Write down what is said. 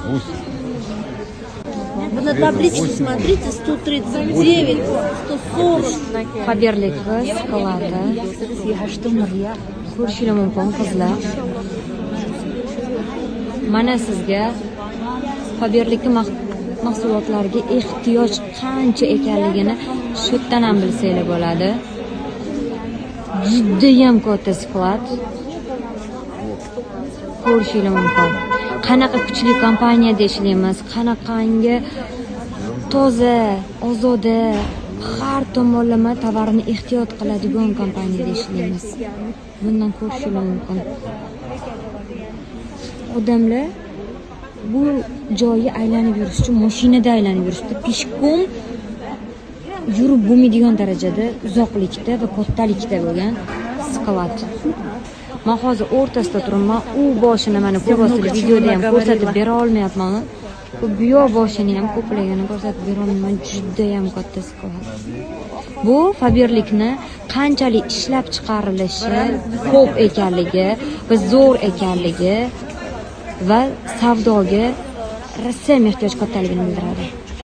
8. Вы на табличке смотрите, 139, 140. Faberlik skladi ko'rishinglar mumkin, qizlar. Mana sizga Faberlikni mahsulotlariga ehtiyoj qancha ekanligini shu yerdan ham bilsanglar bo'ladi. Judayam katta склад, ko'rishinglar mumkin. Qanaqa kuchli kompaniyada ishlaymiz, qanaqangi toza, ozoda, har tomonlama tovarni ehtiyot qiladigan kompaniyada ishlaymiz. Bundan ko'rishinglar mumkin. Odamlar bu joyga aylanib yurish uchun mashinada aylanib yurishdi. Пешком yurib bo'lmaydigan darajada uzoqlikda va kattalikda bo'lgan склад. Man hozir o'rtasida turibman. U boshini mana ko'ryapsizlar, videoda ham ko'rsatib bera olmayapman. Bu yoq boshini ham ko'pligini ko'rsatib bera olmayman. Judayam katta склад. Bu Faberlikni qanchalik ishlab chiqarilishi ko'p ekanligi va zo'r ekanligi va savdoga rosa ehtiyoj kattaligini bildiradi.